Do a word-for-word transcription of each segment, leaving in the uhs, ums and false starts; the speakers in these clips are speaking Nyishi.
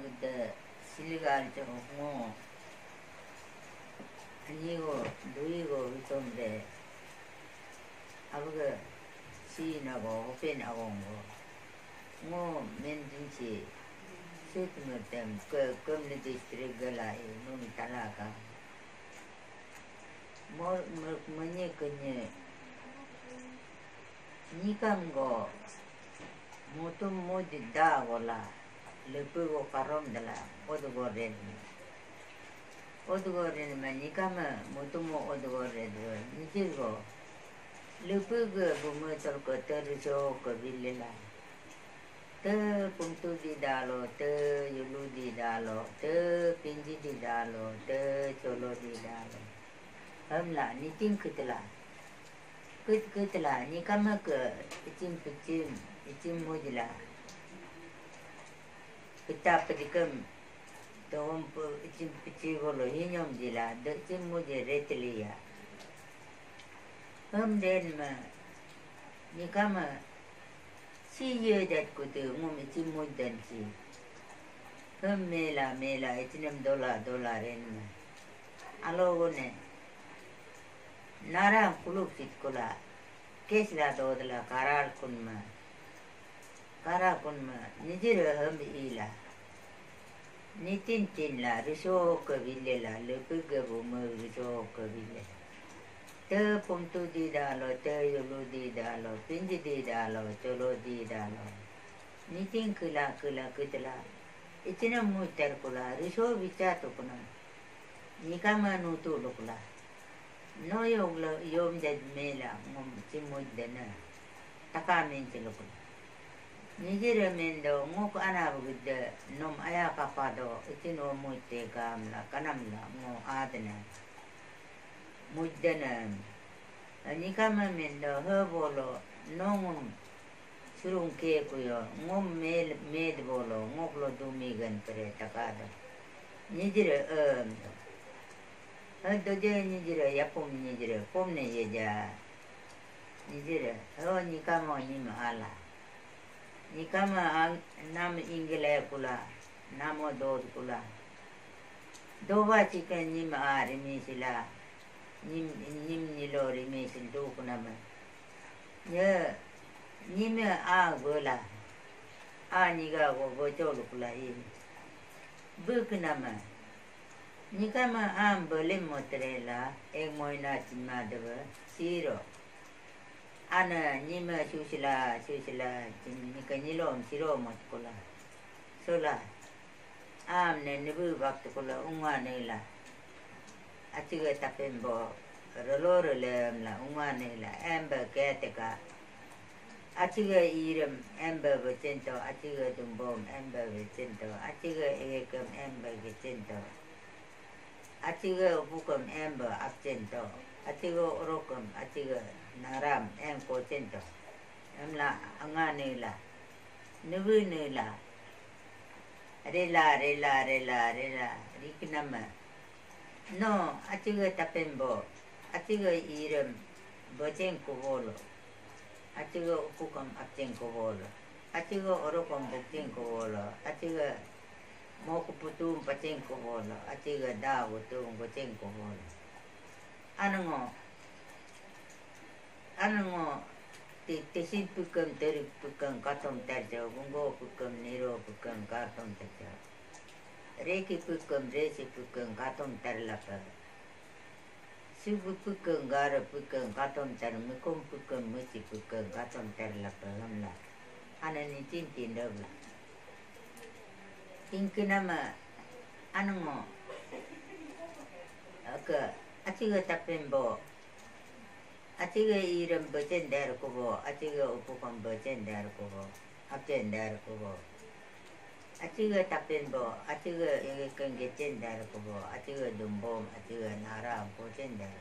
Gede siligal jo ngo. Ani go, dui go, itom de. Abge si na go, open agong go. Ngo men din si. Sut metem ke, kemni district gala e, nung talaka. Mor, mer, menye kenye. Nikam go, mutum mudi da gola, lepu go karom dala, odu go ren. Odu go ren ma nikam mutum odu go ren, nijir go. Lepu ge bume tol ke ter jo ke bilila. Te pumtu di dalo, te yulu di dalo, te pinji di dalo, te cholo di dalo. Hamla, niting ketela. Kut, kutla, nikama ke icim picim, icim mujla. Kita pedikem, tohom pe icim pici bolo hinyom jila, de icim muji reteliya. Hem den ma, nikama, si ye dat kutu ngum icim muj dan si. Hem mela, mela, icinem dola, dola ren ma. Alo gone. Nara kuluk sit kula, kes la dodla karar kunma. Kara kunma, nijir hem ila. Nitin tin la, riso ke bile la, lepe ge bume riso ke bile. Te pumtu di dalo, te yulu di dalo, pinji di dalo, cholo di dalo. Nitin kila, kila, kitla. Ichina muiter kula, riso bicha tukuna. Nikama nutu lukula. No yogla yom ded mela ngom chimuj dena. Taka men chilukula. Nijira men do ngok ana bugde nom aya kapa do itin o muj te kamla kanamla ngo adena. Muj dena. Nikama men do he bolo nongum Surung ke kuyo, ngom mel, med bolo, ngok lo dumi gan pere takada. Nijire, em, do. Ha doje nijire, yapum nijire, pom ne yeja. Nijire, ho nikama nima ala. Nikama ang, nam inggele kula, namo dod kula. Doba chicken nima a rimi sila, nim, nim nilo rimi sil do kunama. Ye, nime a gola, a niga go go cholu kula i. Buk nama, nikama a bele motrela, ek moina chima debe, siro. Ana nime susila, susila, chim, nika nilom siro mot kula. Sola. Am ne nibu bak tukula ungwa nila. Achiga tapembo rolo relem la ungwa nila embe keteka. Achiga irem embe bechento, achiga dumbom embe bechento, achiga ekem embe bechento. Achiga bukam embe abchento. Achiga orokam, achiga naram em kochento. Emla anga nila. Nibu nila. Rela, rela, rela, rela, rikinama. No, achiga tapembo, achiga irem, bojeng kubolo, achiga ukukam apcheng kubolo, achiga orokom bukcheng kubolo, achiga mokuputum pacheng kubolo, achiga da utum bojeng kubolo. Anango, Anango, ti, tisin pukam, terik pukam, katom terjo, gunggo pukam, niro pukam, katom terjo. Reki pukam, resi pukam, katom terlapa. Subu pukam, gara pukam, katom ter, mikum pukam, musi pukam, katom terlapa, hamla. Anani tintin dabu. Tingkinama, anango, aka, achiga tapembo. Achiga irem bechender kubo, achiga upukam bechender kubo, apchender kubo. Achiga tapembo, achiga igekeng gechender kubo, achiga dumbom, achiga naram kochender.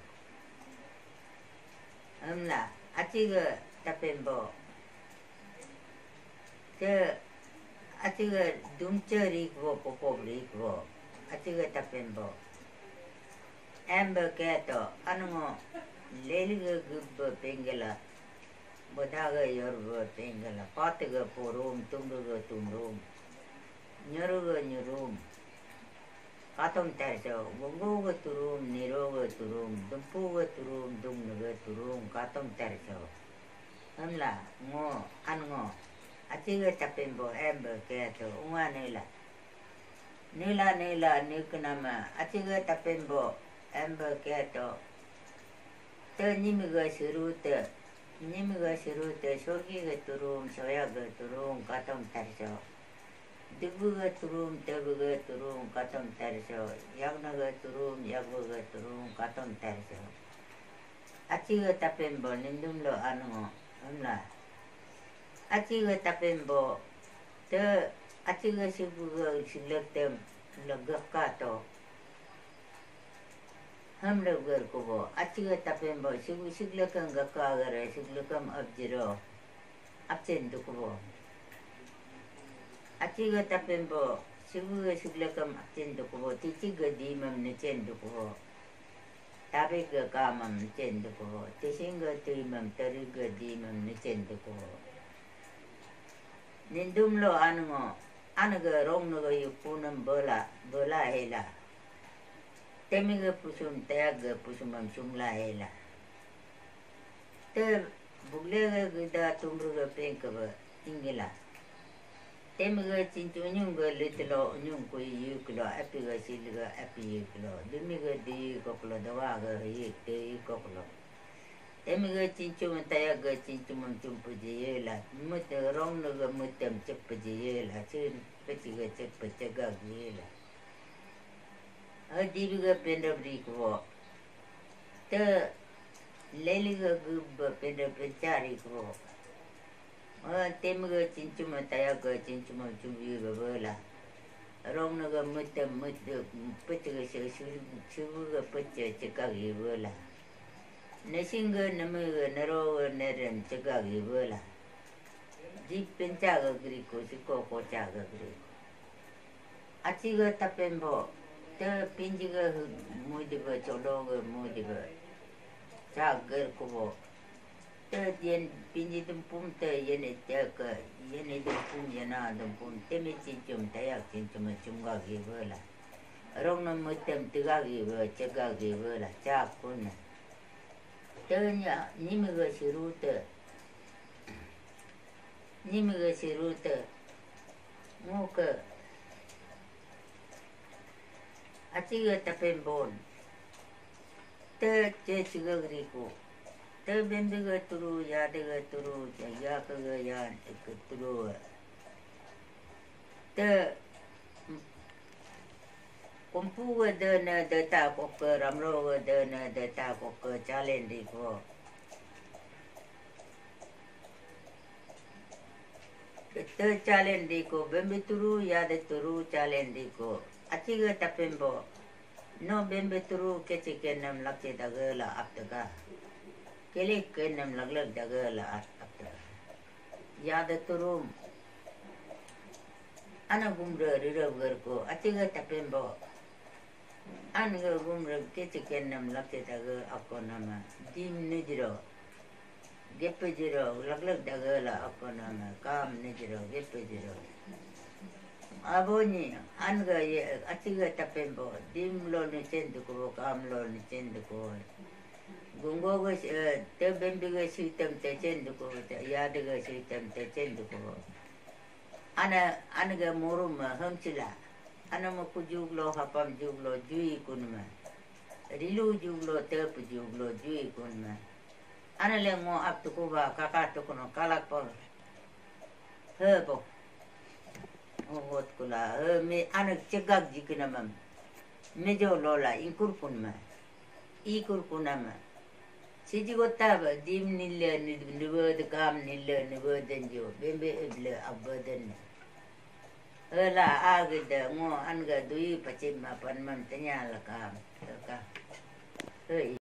Amla, achiga tapembo. Te, achiga dumcha rikbo, popok rikbo. Achiga tapembo. Embe keto, anango, leliga gubba pengela, bodaga yorba pengela, patiga porum, tumruga tumrum. Nyuru ga nyurum katom terso, gungu ga turum, niru ga turum, dumpu ga turum, dung ga turum katom terso. Hamla ngo an ngo achi ga tapin bo em ba ke to unga nila. Nila nila nukunama achi ga tapin bo em ba ke to. Te nimi ga suru te, nimi ga suru te, sorgi ga turum, soya ga turum katom terso. Dubu ga turum, tebu ga turum katom terso. Yagna ga turum, yagbu ga turum katom terso. Achi ga tapin bo nindum lo anungo, hamla. Achi ga tapin bo te, achi ga sibu ga silak tem lagak ka to. Hamle ger kubo achi ga tapin bo sibu siglakam gaka gare siglakam abjiro. Abchen dukubo. Achi ga tapin bo sibu ga siglakam abchen dukubo, tichi ga dimam nichen dukubo. Tabi ga kamam nichen dukubo, tising ga timam tari ga dimam nichen dukubo. Nindum lo anungo, anaga rong naga yupunam bola, bola hela. Temiga pusum, tayaga pusumam sumla hela. Te buglega gida tumruga pengkaba ingila. Temiga chinchu unyungga litlo unyung kui yuklo, apiga silga api yuklo, dumiga di koklo, dawaga yik te koklo. Temiga chinchum tayaga chinchumam chumpa jeyela, mut rong naga mutam cheppa jeyela, chin pachiga cheppa chagag yela. Adibiga pendabri kubo. Te leliga gubba pendab penchari kubo. Temiga chinchuma tayaga chinchuma chumbi babela. Rong naga mutam mut pachiga chibuga pacha chikagi bela. Nasinga namiga naroga naram chagagi bela. Jip pencha ga griko, siko kocha ga griko. Achi ga tapin bo te pinji ga mudiba, cholo ga mudiba. Cha ger kubo. Te yen pinji dumpum te yen ete ka, yen dumpum yena dumpum, temi chinchum tayak chinchum chumga gi bela. Rong na mutam tiga gi be, chega gi bela, cha kun. Te nya nimi ga siru te. Nimi ga siru te. Nguka achi ga tapin bon. Te che chiga griko. Te bembi ga turu, yade ga turu, yaka ga ya turu. Te kumpu ga dene deta kokke, ramro ga dene deta kokke, chalen riko. Te chalen riko, bembe turu, yade turu, chalen riko. Achi ga tapin bo. No bembe turu, kechi kenam lakche dagela aptaga. Kele kenam laglak dagela aptaga. Yade turum. Ana gumre rira berko, achi ga tapin bo. An ga gumre kechi kenam lakche daga ako nama. Dim nijiro. Gepe jiro, laglak daga la ako nama. Kam nijiro, gepe jiro. Abo ni, an ga ye, achi ga tapin bo. Dim lo nichen dukubo, kam lo nichen dukubo. Gungo ga, eh, te bembi ga sitam te chen dukubo, te yade ga sitam te chen dukubo. Ana, ana ga murum ma hamchila. Ana ma kujuglo, hapam juglo, jui kunma. Rilu juglo, tep juglo, jui kunma. Ana le ngo ap tukuba, kaka tukuno, kalak pol. He bo. Ohot kula, he me ana chegak jikina mam. Mejo lola, ingkur kunma. Ikur kunama. Siji gota ba dim nile nibad kam nile nibadan jo bembe eble abadan. Ela agida ngo anga dui pachim ma panmam tanya lakam. Ka. Hei.